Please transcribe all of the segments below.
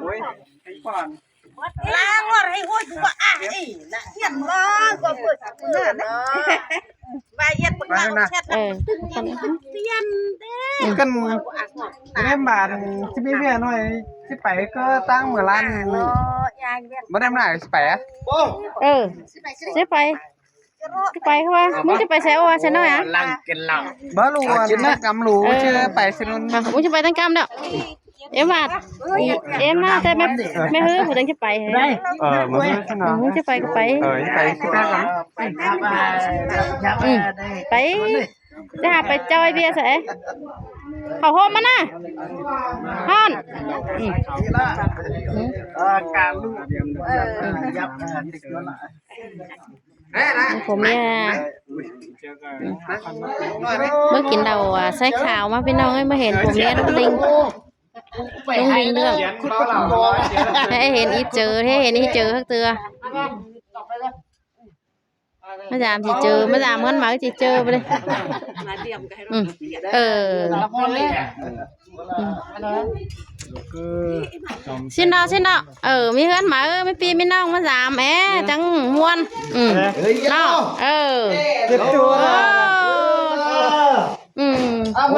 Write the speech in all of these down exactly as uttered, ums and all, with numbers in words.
Ôi, cái còn. Lá ngọt hay ôi, chú bảo à, ê, nạ, hiền lo, có vừa sắp vừa nó. Và hiền một là chết là tưng tiên đấy. Cái này mà, chứ biết biết nói, chứ phải có tăng mười lăm. Mà đem lại, chứ phải á? Ừ, chứ phải. Chứ phải không? Muốn chứ phải xe ô, xe nói à? Bớt luôn, tăng cắm lũ, chứ phải xe luôn. Muốn chứ phải tăng cắm đó. Em mà, em nó, thế mẹ, mẹ hứa, hứa đang chứ phải. Ờ, mà hứa chứ nó. Hứa chứ phải, phải. Ờ, chứ phải, chứ phải lắm. Ừ, phải. Chứ hả, phải cho bia sẽ. Khẩu hôm mà nè. Hòn. Ừ. Ờ, cả lũ. Ờ, dập, ờ, Phua ꞌmía. Mới kín đầu à, sai khảo mà ꞌpi ꞌnọng ơi, mới hên phua ꞌmía ꞌlung đinh. ꞌLung đinh đương. Hê hên ꞌí ꞌchớ, hê hên ꞌí ꞌchớ ꞌhặc ꞌtưa. ꞌMá dam ꞌchí ꞌchớ, ꞌmá dam ꞌhướn máư ꞌchí ꞌchớ ꞌva ꞌlế. Ừ. Ờ. Ừ. ꞌSịn ꞌnọ, ꞌsịn ꞌnọ. Ờ, ꞌmí ꞌhướn máư, ꞌmí ꞌpi ꞌmí ꞌnọng ꞌmá dam, é, chắng ꞌmuôn. Ừ. ꞌNọ, ờ. Tiếp tục. Ờ. Ừ. Nắng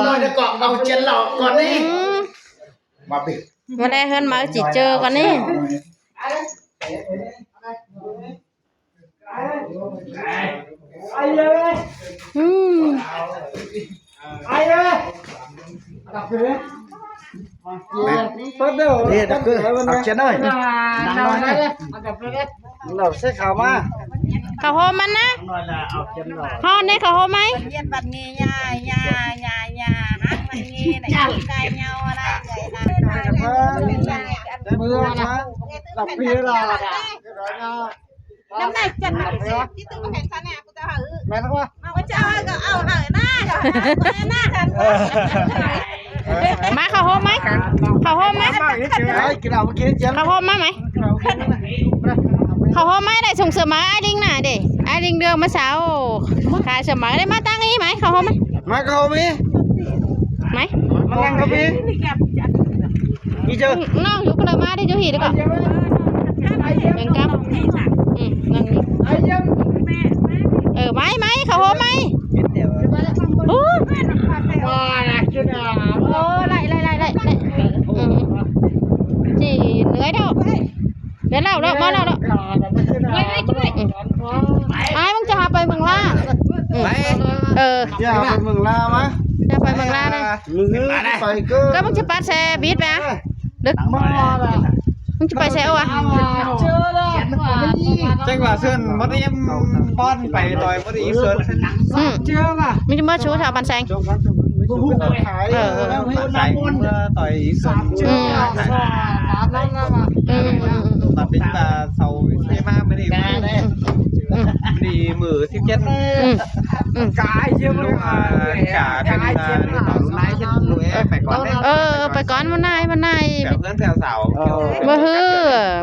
nôi nó còn, còn chiến lọ còn đi. Ừ. Mà bị. Mà đây ꞌhướn máư ꞌchí ꞌchớ còn đi. Ừ. Đi, đọc cứ, đọc chiến ơi. Nắng nôi nhá. Lẩu sẽ khảo mà. Khảo hôm ăn á. Nắng nôi là áo chiến rồi. Hòn ꞌnê khảo hôm ꞌmí. Yên bật nghe nha, nha, nha, nha. Hát bật nghe này, tay nhau này, vậy là. Mưa mà. Đọc kia là. Năm nay chân mà. Chứ tôi có hẹn sao nè, cô ta hử. Mẹ nó quá. Ôi, trời ơi, cậu ảo hử na. Má khảo hôm ꞌmí. Khảo hôm ꞌmí. Đấy, cái nào mà kia chứ. Khảo hôm ꞌmí ꞌmí. Khảo hôm ꞌmí đảy sung sửa máư ai đinh nả đê. Ai đinh đương ꞌmá sau. Khai sửa máư đảy ꞌmá tăng ꞌí ꞌmí. Khảo hôm ꞌmí. Má khảo hôm ꞌmí. ꞌMí. Má tăng khảo ꞌmí. Đi chứ. ꞌNọng dú ꞌcọ đảy ꞌmá đi dú hỉ đi ꞌcọ. Đừng cắm. Ừ, nâng đi. Ờ, ꞌmí, ꞌmí, khảo hôm ꞌmí. Ú. Ờ, đảy, đảy, đảy, đảy, đảy. Ừ. ꞋChí ꞌnới đâu. Đến đâu, đâu, ꞌmá đâu, đâu. Ừ. Ai, ꞌmứng ꞌchọ hảư pay Mường La. Ừ. Ờ. Hảư pay Mường La ꞌmá. Hảư pay Mường La ꞌnị. Mưng ꞌhứ pay cơ. Cắp ꞌmứng ꞌchí pắt xe buýt ꞌva. Được. Mưng ꞌchí pay xe ô à? Chắc là Sơn mất em ꞌpọn pay ꞌtoi mất ꞌí Sơn. Ừ. Mưng ꞌchí ꞌmá sú thảo bản seng. Ờ, ờ. Bản seng ꞌmá ꞌtoi ꞌí Sơn. Ừ. Ừ, ừ, ừ, ừ. Mà tính là sau xe ꞌmá mới đi. Ừ. Đi mưa xếp chết. Ừ. Ừ. Cả cái là, à, lũ lái chết, lũ é phải có đấy. Ờ, phải có ꞌmá ꞌnị, ꞌmá ꞌnị. Cả ꞌhướn theo dõi. Ờ. ꞋMá ꞌhứ,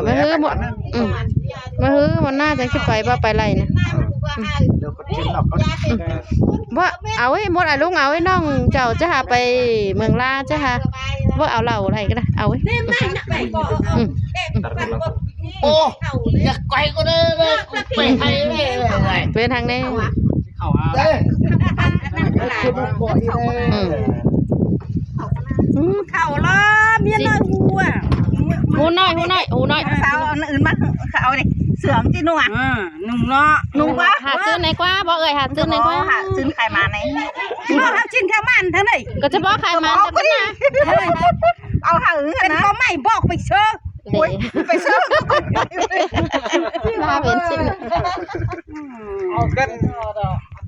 ꞌmá ꞌhứ ꞌmá, ừ. ꞌMá ꞌhứ ꞌmá ꞌnị chắng ꞌchí pay, báu pay ꞌlạy ꞌnị. Ừ. Báu, au ꞌmí mốt ai ꞌlung, au ꞌnọng chảu ꞌchí hảư pay Mường La ꞌchí hảư. Báu au lảu ꞌlạy ꞌcọ đảy, au. Ừ. Ô, nhắc quay con đây, đây, quay hay đây, này. Bên hàng này. Đây. Ừ. Khảu ꞌló, miên ꞌnọi hú à. Hú ꞌnọi, hú ꞌnọi, hú ꞌnọi. Sao ăn ứn ꞌmá khảu ꞌnị, sương ꞌchí ꞌnung à. Ừ, ꞌnung ꞌnọ. ꞌNung ꞌquá. Hảư ꞌchư ꞌnị ꞌquá, báu ơi, hảư ꞌchư ꞌnị ꞌquá. Hảư ꞌchư khai ꞌmá ꞌnị. Báu ꞌchư khai ꞌmá ăn tháng ꞌnị. ꞌCọ ꞌchí báu khai ꞌmá ăn tháng ꞌnị. Au hảư ứn ꞌnị. Báu ꞌmạy bók pay ꞌsớ. Ôi, pay ꞌsớ. Ba bến xin. Au, cân,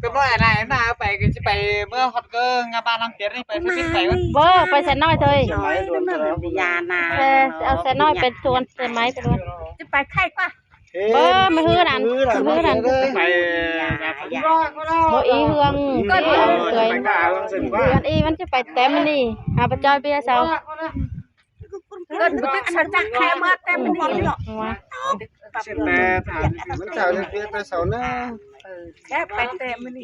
cân ꞌnọi ꞌnị, ꞌnị, pay ꞌcọ ꞌchí pay ꞌmưa ꞌhọt ꞌcọ ꞌnga ba lăng tiết ꞌnị, pay pay pay. Báu, pay xe ꞌnọi thôi. Xe, au xe ꞌnọi pay ꞌtoi, xe máy pay ꞌtoi. ꞌChí pay khay ꞌquá. Báu, ꞌmá ꞌhứ đan, ꞌmá ꞌhứ đan. Pay, báu ꞌí ꞌhướng. Cơn, ꞌhướng ꞌí ꞌmắn ꞌchí pay tém ꞌnị. Hảư pay ꞌchoi ꞌviạk sau. Cơn bứt tứk sa chắc khay ꞌmá tém ꞌnị. Xin mẹ thả, ꞌmắn thả cho ꞌviạk pay sau ꞌnị. Kép pay tém ꞌnị.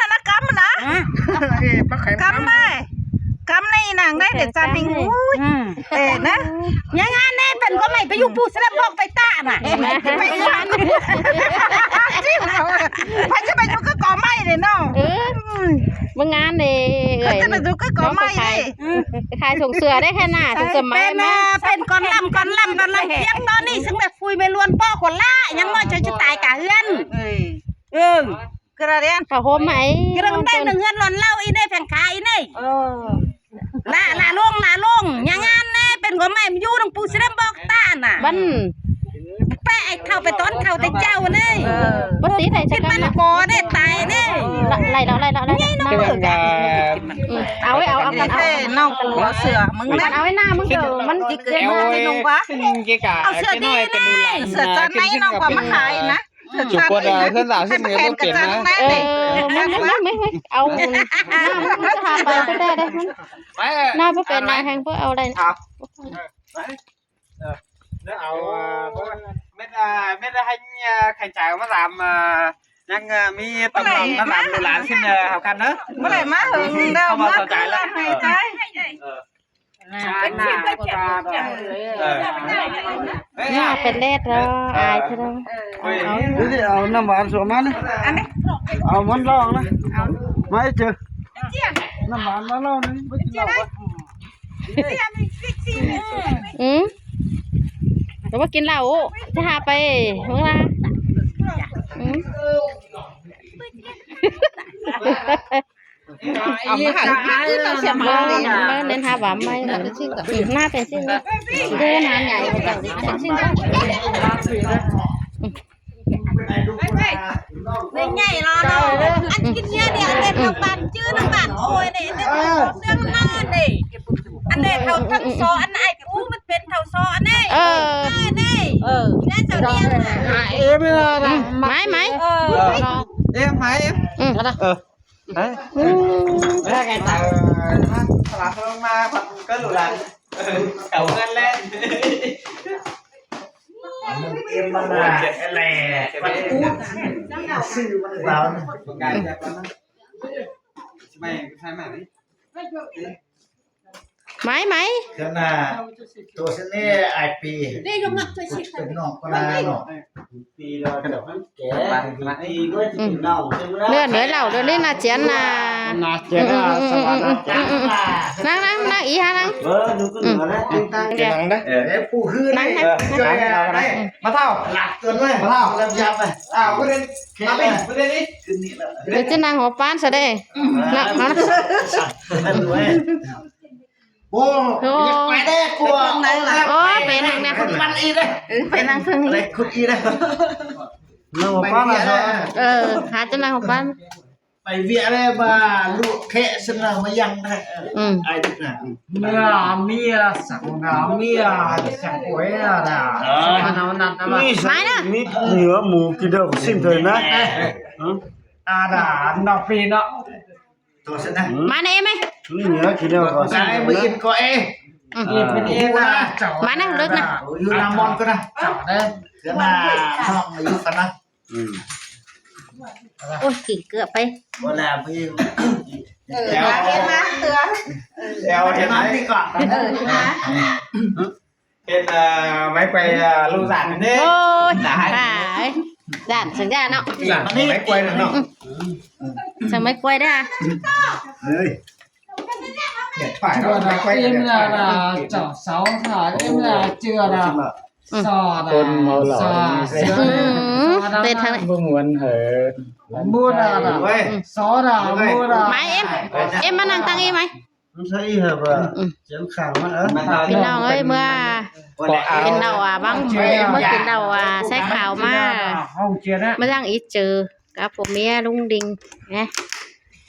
ꞌnặn ꞌnớ, ꞌnặn ꞌnớ, ꞌcắm ꞌnớ. Ê, bác Khánh ꞌcắm ꞌcắm ꞌnớ. Ê, ꞌcắm ꞌnớ. ꞌNăng ꞌnớ, để gia đình vui. Ê, ꞌnớ. Nhá ngán ꞌnớ, pên ꞌcọ ꞌmạy ꞌpẹ dú ꞌpú ꞌsịt ꞌlẹo ꞌpọ ꞌpẹ ta ꞌnớ. Ê, ꞌpẹ dú ꞌcọ ꞌmạy ꞌnớ ꞌnớ. Ư. ꞌMự ngán ꞌnớ, ơi. ꞌPẹ dú ꞌcọ ꞌmạy ꞌnớ. Khai sông sửa đấy, khai nả, sông sửa ꞌmạy. Pên, pên ꞌcón ꞌlắm, ꞌcón ꞌlắm, ꞌcón ꞌlắm. Hiếp ꞌtọn ꞌnị, sưng ꞌmẹ phui ꞌmẹ ꞌluôn ꞌpọ ꞌcọ ꞌlạ, ꞌnhắng ꞌmá ꞌchớ ꞌchí tai cá ꞌhướn. Ư. Ư. ꞌCọ ꞌlạ ꞌlẹo. Khảu ꞌhôm ꞌmạy. ꞌCọ ꞌlạ ꞌnưng ꞌhướn ꞌluôn ꞌlẹo ꞌnị, pheng khai ꞌnị. Ơ. ꞌLạ, ꞌlạ ꞌlống, ꞌlạ ꞌlống. Nhá ngán ꞌnớ, pên ꞌcọ ꞌmạy ꞌmá dú ꞌnưng ꞌpú ꞌsịt ꞌlẹo ꞌpọ ta ꞌnớ. Băn. ꞌPẹ ải ꞌthạo ꞌpẹ ꞌtón khảu ꞌtẹ ꞌchạu ꞌnị. Ơ. Bác sĩ thầy sẽ ꞌchí cắm băn ꞌcọ ꞌnị, tai ꞌnị. Lai, lai, lai, lai, lai. Nhảy nó. Ư, au ꞌvạy, au, au, au, au. Ê, ꞌnọng ꞌcọ sửa ꞌmứng ꞌnị. Au ꞌvạy ꞌnạ ꞌmứng. Ơ, ꞌmắn ꞌchí ꞌcọ ꞌmá ꞌchí ꞌnọng ꞌquá. Au sửa đi ꞌnị. Sửa chắn ꞌnị ꞌnọng ꞌquá ꞌmá khai ꞌnạ. Chủ quán, ờ, hơn là xin người không tiền nữa. Ơ, ꞌmắn, ꞌmắn, ꞌmắn, ꞌmắn. Au, ꞌnạ ꞌmắn ꞌchí hả ꞌpẹ ꞌtẹ ꞌtẹ. Ơ, ꞌnạ ꞌmắn ꞌpẹ ꞌnạ hên ꞌpẹ au đảy. Ờ, nó au, ờ, mết, ờ, mết hên, ờ, khải trải ꞌmá dám, ờ, ꞌnhắng, ờ, ꞌmí tấm lòng ꞌmá dám lụ lán xin, ờ, hảo khăn nữa. Báu đảy ꞌmá hưng đâu, không bao giờ ꞌmá trái lắm. Ờ. Ờ. Nhá, pên ꞌlẹt ꞌlẹo, ai thôi. Ơ. Đi, đi, au ꞌnặm ꞌván sửa ꞌmắn đi. Au ꞌmắn ꞌlọng ꞌnớ. ꞌMá ꞌchớ. ꞌNặm ꞌván ꞌmắn ꞌlọng ꞌnớ, báu kin ꞌlạu ꞌquá. Ư. Báu kin ꞌlạu, ꞌchí hả ꞌpẹ, ꞌmắn ꞌlạ. Ư. Au ꞌmá hả, ꞌmá ꞌnến hả ꞌvám ꞌmá. Ư, ꞌnạ pên ꞌsịn. Đu ꞌnạ nhảy. Đu ꞌnạ nhảy. Ư. Đu nhảy lo lo. Ăn kin nhá đi, ăn đe thảu bản chứ, nó bản ôi đe, ăn đe thảu sương na đe. Ăn đe thảu thăm so, ăn ai cứ ú mứt pên thảu so ăn đe. Ơ. Ăn đe. Ơ. Nhá chào đi ăn. À, em là, là, ơ, máy, máy. Ơ. Em máy em. Ơ. Đấy. Ơ. Đấy, cái tàu, ờ, nó, nó mà, cái lũ làn. Ơ, cậu ngăn lên. Em mà là cái lè, cái út sư mà vào. Máy, máy. Cái là tôi sẽ nè ai pi. Tôi sẽ nọ con là nọ. Pi đó cái đó. Ư. Lươn đới lảu đới ꞌnị ꞌnạ chiến ꞌnạ. ꞌNạ chiến ꞌnạ. Năng, năng, năng, ꞌnị hả năng. Ơ, đúng cái đó đấy. Năng đấy. Ơ, em phụ hư năng này. Năng. Ơ, năng. Mà thao, lạc tuần này. Mà thao, làm giặc này. À, quên đi. Mà đi, quên đi. Đới ꞌchí năng hảư ꞌpán sa đe. Năng, năng. Ơ. Ơ, ꞌpẹ năng ꞌnị. Khút ꞌmắn đi đấy. Ư, ꞌpẹ năng khưng đi. Đấy, khút đi đấy. Năng hảư ꞌpán à? Ơ, hảư ꞌchí năng hảư ꞌpán. Phải việc đấy mà lụa khẹ xin là mà dăng đấy. Ư. Ai được nè. Mía, mía, sẵn là mía, sẵn quế là đã. Ờ. Mà nó nặng lắm. Mía sẵn, mía nhựa mù kia đâu có xin thời nè. Ê. Hả? À, đã, nó phi nó. Tôi sẽ nè. Má nè em ơi. Mía nhựa kia đâu có xin thời nè. Cái mới yên coi ê. Ư. Yên coi ê là. Má nè, được nè. Ui, làm món cơ nè. Chảo đấy. Cái là không, là yên coi nè. Ôi, kỉnh cựa pay. Ơ, kéo. Kéo thế này. Thế là máy quay, à, lâu dàn thế. Ôi, bà ơi. Dàn sướng ra nó. Dàn máy quay nữa nó. Sướng máy quay đấy à? Ơi. Điện thoại nó máy quay. Em là, là chảo sáu, thả em là chưa là. Ư. Ôn máu lỏ. Ư, tết tháng này. Không muốn hả? Mua đà đà. Ư. Xó đà, mua đà. Máy em, em mà năng tăng em máy. Không thấy hả bà? Ư. Chén khảo mà, ơ. Pin đỏ ơi, mưa. Pin đỏ à, băng, mưa pin đỏ à, sai khảo mà. Không chia đó. Mưa răng ít trừ. Cá phô mía lung đinh. Nè.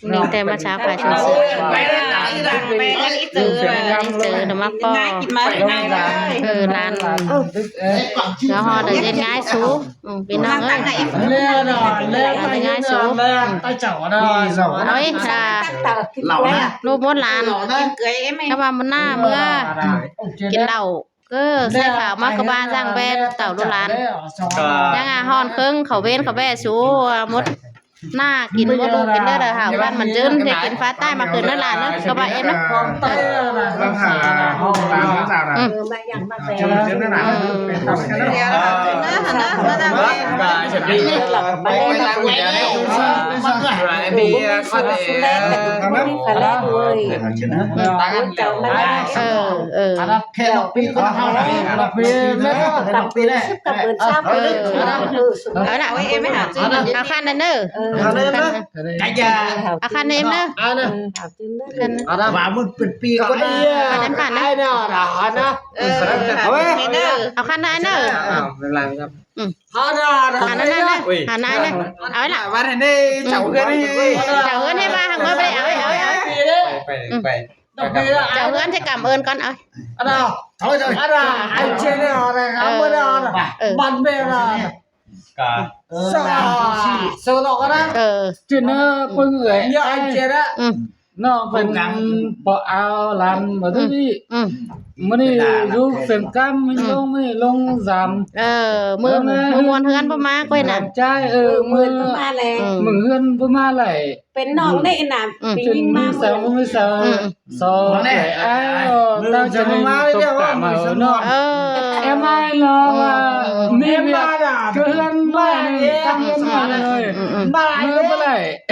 Ninh ꞌtẹ ꞌmá ꞌchá pay sung sương. Đi ꞌchớ nó ꞌmá ꞌpo. Ơ, lan. Nó ꞌhọt đảy ꞌdệt ꞌngai sú. Ừ, ꞌpi ꞌnọng ơi. Đảy ꞌngai sú. Ơi, à, ꞌlụk mốt lan. Cá ꞌva mốt ꞌná ꞌmưa kin đaư. Cứ sai khảu ꞌmá cá ꞌva ꞌdặng ꞌvén tảu ꞌlụk lan. ꞌDặng ꞌhọn ꞌkhớng khảu ꞌvén khảu ꞌvẹ sú, à, mốt ꞌná kin mốt ꞌlụk kin đaư đaư hảư ꞌvan mẳn ꞌdớn, ꞌdệt kin phá ꞌtái ꞌmặc cơn ꞌnớ lan ꞌnớ, cá ꞌva ên ꞌnớ. Ơ, ơ. Ơ, ơ. Hảư khăn đaư ꞌnớ. Hảư khăn đaư ꞌnớ. Khăn đaư. Khăn đaư ꞌnớ. Hảư khăn đaư ꞌnớ. Ừ. Hảư khăn đaư ꞌnớ. Hảư khăn đaư ꞌnớ. Ơi lả. Chảu ꞌhướn ꞌhế ꞌva hảư ꞌmưa ꞌvạy, ơi, ơi, ơi. Chảu ꞌhướn ꞌchí cảm ơn con, ơi. Ăn à, ăn à, anh chị này, ăn à, cảm ơn ăn à. Bạn bè là. Cả. Sao, sao nó có đấy? Ờ. Chuyện nó có người. Nhớ anh chị đấy. Ừ. Nó vẫn có áo lăn mà tôi đi. Ừ. Mưa này, rú phiền cam, mình lông, mình lông dăm. Ờ, mưa, mưa muôn hơn bố má quên à? Làm trai, ờ, mưa, mưa hơn bố má lại. Pên ꞌnọng ꞌnị nả, ꞌpi ꞌnhính ꞌmá ꞌmưa. Ơ, ơ, ơ, ꞌtáng ꞌchớ ꞌnị ꞌtộc cả máư ꞌnọ. Em ai lo, à, ꞌmí ꞌviạk cứ ꞌhướn ꞌmá ꞌnị, ꞌtáng ꞌhướn ꞌmá ꞌnị. Mưa báu đảy.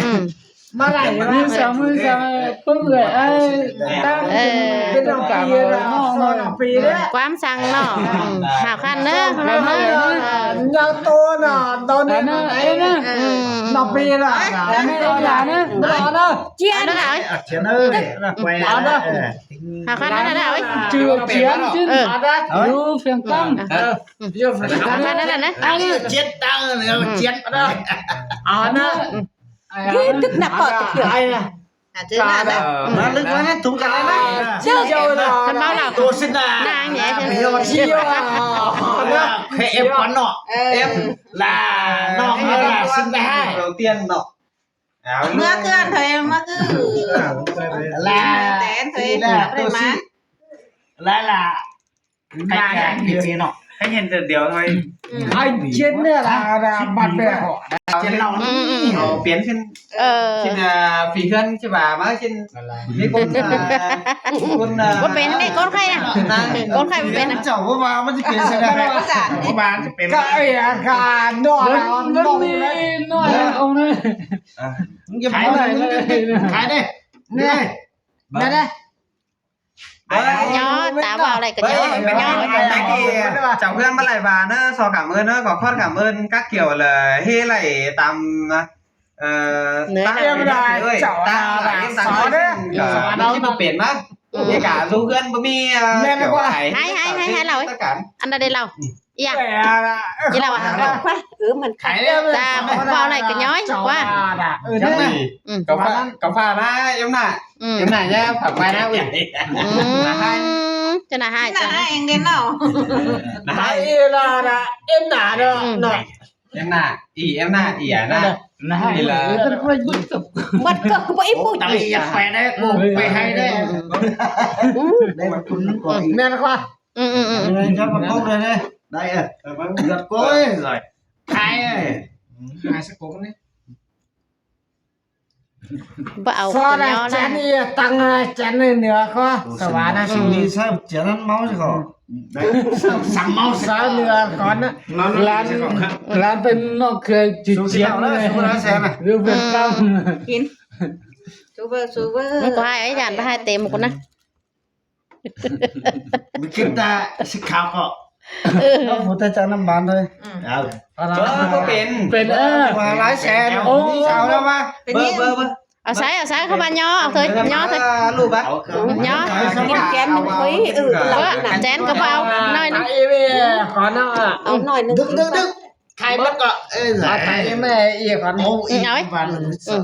Báu đảy. Mưa sao, mưa sao, ꞌpứng ꞌlới ai, ꞌtáng ꞌchớ ꞌnị ꞌtộc cả máư ꞌnọ. Quám săng ꞌnọ. Hảư khăn ꞌnớ, ꞌnớ. Nhớ tô ꞌnọ, tô ꞌnị ꞌnọ. Ê, ꞌnớ. Nó pi ꞌnọ. Ê, ꞌnớ, ꞌnớ. Ê, ꞌnớ. Chiến. Ơ, ơ. Hảư khăn đaư ꞌnớ, ơi. Chư chiến chứ. Ơ. Ơ. Ơ. Hảư khăn đaư ꞌnớ. Ơ, chiến tăng, ơ, chiến. Ơ, ꞌnớ. Cái tức nạp cọ thực hiện. Hả, chứ là đó. Nó lưng nó thúng cả đấy đấy. Chứ rồi là. Thăm báo nào? Tô xin à. Đang nhé. Ơ, ơ, ơ, ơ, em quán nọ. Ơ. Em là nọ, là xin bài hai. Đầu tiên nọ. Mưa cứ ăn thôi, mưa cứ. Là, té ăn thôi, là tôi xin. Là, là. Anh, anh nhìn thấy nó. Anh nhìn được điều thôi. Ừ. Anh chiến là, là, là bạn bè họ. Chiến lòng. Ừ, ừ, ừ. Ờ, Piến xin, ờ, xin, ờ, Phi Hân chứ bà má xin. Đi con, ờ, con, ờ, con Piến này, con khay à? Con khay với Piến à? Cháu có bà, mà chị Piến sẽ là. Có bà, chị Piến. Cái, à, cái, nó là, nó là, nó là ông này. À. Thái này, Thái này. Này. Này đây. Nhớ, ta bảo lại cái nhớ, cái nhớ. Cháu Hương báu đảy bà ꞌnớ, so cảm ơn ꞌnớ, có khoát cảm ơn các kiểu là hế đảy tăm, ờ, tăm em đảy, ơi, cháu tăm là em tăm so đấy. Cả, nó chỉ một biển mà. Ừ. Ngay cả du Hương báu ꞌmí, ờ, kiểu hay, hay, hay, hay, hay lắm. Tất cả. Ăn ra đây lắm. Iya. Iya lah, wah. Wah, ơ, măn khái. Dah, wah, lai ꞌcọ ꞌnhói, wah. Ơ, dah. Cà phê, cà phê ꞌnớ, em ꞌnớ. Ừ. Em ꞌnớ nhá, phải quay ꞌnớ, ui. Ừ, cho nả hai, cho nả hai, em đến nào. Nả hai. Ơ, là, là, em ꞌnớ, đó, ừ, đó. Em ꞌnớ, ỉ, em ꞌnớ, ỉ à ꞌnớ. Nả hai. Ỉ là. Bật cờ, cứ bật im bụi. Ôi, tao ỉ à, phải đấy, cô, phải hay đấy. Ừ. Đây mà cũng có ỉ. Mẹ nó qua. Ừ, ừ, ừ. Đây, đây, cho vào cốc đây, đây. Đây, à. Gật cốc ấy. Rồi. Hai ấy. Hai sắc cốc đấy. Bảo so cái là nó chén là đi tăng, à, chén này nữa khó. Ủa, sao mà nó, ừ, đi sao chén nó máu chứ khó. Đấy, sao, sao máu sao nữa con á. Nó, nó lan, đi chứ khó. Lan bên nó kìa chỉ số chén nào đó, này. Số nào xem này. Đưa Việt Nam. Kín. Số vơ, số vơ. Không có hai ấy dàn, hai tém một con á. Ƀu kít ta ꞌsịt khao ꞌcọ. Nó phủ ta chắng ꞌnặm ban thôi. Ừ. Ờ. Bơ, bơ pên. Pên, ơ. Mà lái xe nó cũng đi sao đó mà. Bơ, bơ, bơ. Ở sái, ở sái không ăn nho, thôi, nho thôi. Lụ bác. Nho. Cái chén mình khuấy, ừ, bơ, chén có bao, nói nữa. Con nó. Ông nói nữa. Đừng, đừng, đừng. Khai mất ꞌcọ. Ê, giải. Khai em ơi, ỉa con. Ô, ừ, ỉa con. Ừ.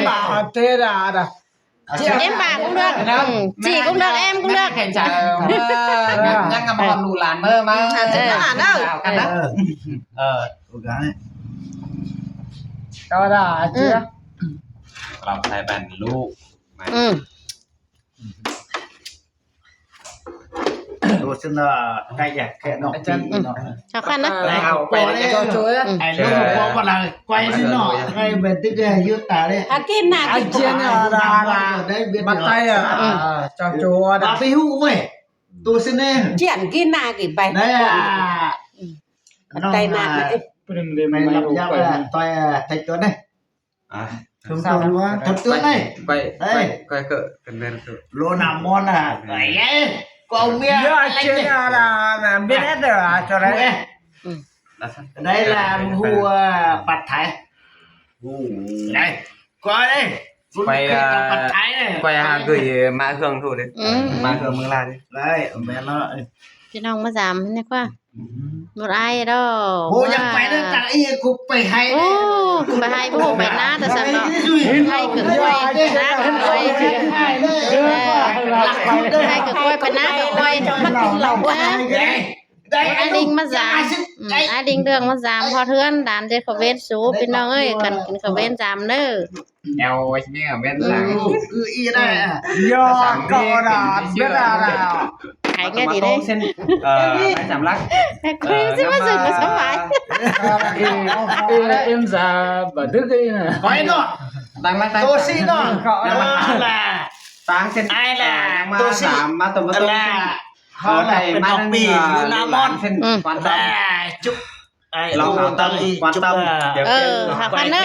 Em bảo thế là, là. Em bảo cũng được. Ừ, chị cũng được, em cũng được. Nhắc ngắm hòn lù làn mơ mà. À, thế là đâu? Bảo căn đó. Ờ. Cho đã chứ. Lòng Thái Bản lũ. Ừ. Tôi xin, ờ, cái gì, cái nọ, cái nọ. Khó khăn đó. Đây, học quay đây. Cho chú ấy. Ừ. Ai, lúc mà có bạn nào quay xin nọ, quay về tức là yướt ta đấy. À, kia nạ. Ai, kia nạ, là, là. Đấy, biết bắt rồi. Tay à? Ừ. À, cho chú đã. Bà phải hụ vậy. Tôi xin em. Chuyện kia nạ kì bài. Đấy à. Ừ. Bắt tay nạ. Mày làm giặc là tôi, à, thạch tuấn này. À. Thâm tuấn quá. Thâm tuấn này. Quay, quay, quay cỡ, cần đèn cỡ. Lô nà mon à. Ấy, có ông Mia. Yơ, ai chết à, là, là biết hết rồi à, cho đấy. Ui. Ừ. Đây là hù, à, bát Thái. Hù. Đây, coi đây. Quay, à, bát Thái này. Quay, à, gửi má Hương thôi đấy. Ừ. Má Hương mừng là đi. Đây, mẹ nó. Chị Nông mới dám này qua. Một ai đó. Bố nhắc phải nó tặng y cũng phải hay đấy. Ồ, phải hay, bố phải ná ta sẵn đó. Hay cực quay, ná cực quay. Ờ, hay cực quay, phải ná cực quay. Ủa, ai đinh mà dám. Ừ, ai đinh đường mà dám, hót hươn, đàn dệt khẩu bên số, bên nông ơi, cần kín khẩu bên dám nữa. Eo, ếch mía ở bên làng. Ừ, ừ, ý đây à. Yo, cậu đã biết là nào. Hãy nghe thì đấy. Xin, ờ, hãy giảm lắc. Hãy quên, ờ, xin bắt dừng nó sống mãi. Ê, ê, em già bà Đức ấy nè. Có ấy nọ. Tăng lắc, tăng. Tôi xin nọ. Cậu là tăng xin. Ai là, ờ, tôi xin. Mà, mà tôi là. Hao là bên Ngọc Bì, Nam Mon. Quan tâm. Ai, chúc Ai, lòng quan tâm, quan tâm. Ờ, hảo khăn đó.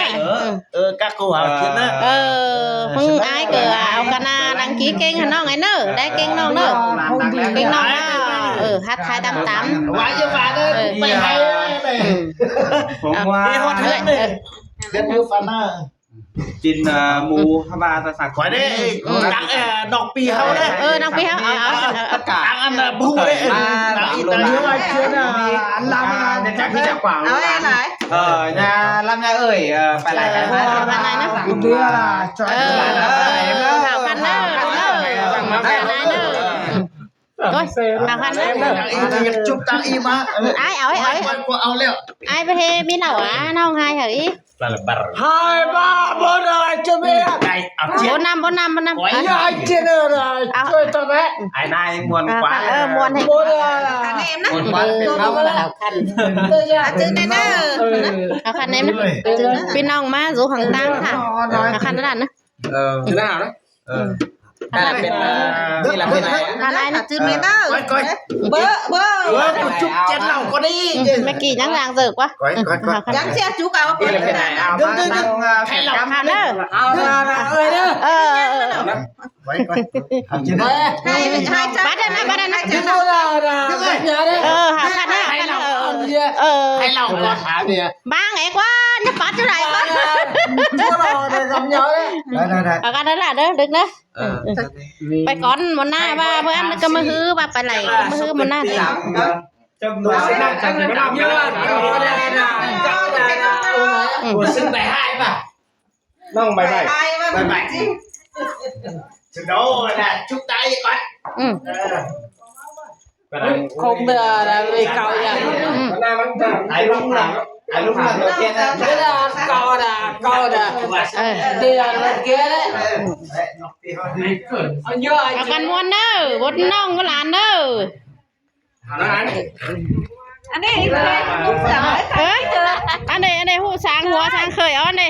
Ờ, các cô hảo khăn đó. Ờ, không ai cứ ảo khăn à, đăng ký kênh hả nông ấy nơ, đăng kênh nông nơ. Kênh nông à. Ờ, hát hai tám tám. Quá nhiều bạn ơi, phải hay đấy. Đi hot hơn đấy. Rất nhiều fan à. Chín, ờ, mù, hả, ba ta sạc. Khỏi đấy, đang, ờ, đọc pi hao đấy. Ờ, đọc pi hao, ờ, ờ, ờ, ờ. Đang ăn, ờ, bu đấy. Đang ăn, ờ, ăn làm, ờ, chắc cái chả quảng. Ờ, nhà, làm nhà ơi, ờ, phải lại cái. Ờ, bạn này nó. Ờ, hảo khăn đó, đúng rồi. Bạn này nó. Ôi, hảo khăn đó. Đang y, đang y, chụp đang y mà. Ai, ôi, ôi. Quay, quay, quay, ao lẹo. Ai, bơ hê, mi lẩu á, nó không hay hả ý? Hai ba bốn hai, chụp đi. Đây, ao chết. Bốn năm, bốn năm, bốn năm. Quay. Ai, ai, chết rồi, rồi. Ao. Chơi tao đấy. Ai, này, muôn quá. Ờ, muôn hả? Bốn hai. Muôn quá, ừ. Hảo khăn. Hảo khăn em đó. Hảo khăn em đó. Ui. Pin nông má, dụ hàng tăng hả? Hảo khăn đó nè. Ờ. Thế nào đấy? Ờ. Hay là bên, ờ, hay là bên này á? Hả, này nè. Coi, coi. Bơ, bơ. Bơ, một chục chén lẩu có đi. Ừ, mẹ Kỳ nhắn rằng giờ quá. Coi, coi, coi. Nhắn xe chú cao. Hay là bên này, à, đừng, đừng, đừng. Hảo khăn đó. Hảo khăn đó, ơi đó. Ờ, ờ, ờ. Coi, coi. Hai, hai, hai. Bắt đây nè, bắt đây nè. Ờ, hảo khăn đó, hảo khăn đó. Ờ. Hai lẩu con hả nè. Ba ngày qua, nó bắt chỗ này quá. Hảo khăn đó là được đó. Ờ. Phải con một na, ba bữa ăn cái mà hư, ba phải lại cái mà hư một na. Nông bye bye. Bye bye. Xin lỗi là chúc tay con. Ừ. Không được là vì cậu nhỉ. Ừ. Ai đúng là Ăn lúm ăn lúm kia nả. Cái đó, cậu đó, cậu đó. Ờ. Đi ăn lúm kia đấy. Ăn vô. ꞌPa căn ꞌmuôn ꞌnớ, bốt ꞌnọng bốt ꞌlán ꞌnớ. Ăn đi, ăn đi. Ơ? Ăn đi, ăn đi, ꞌhụ sáng hua sáng khởi ăn đi.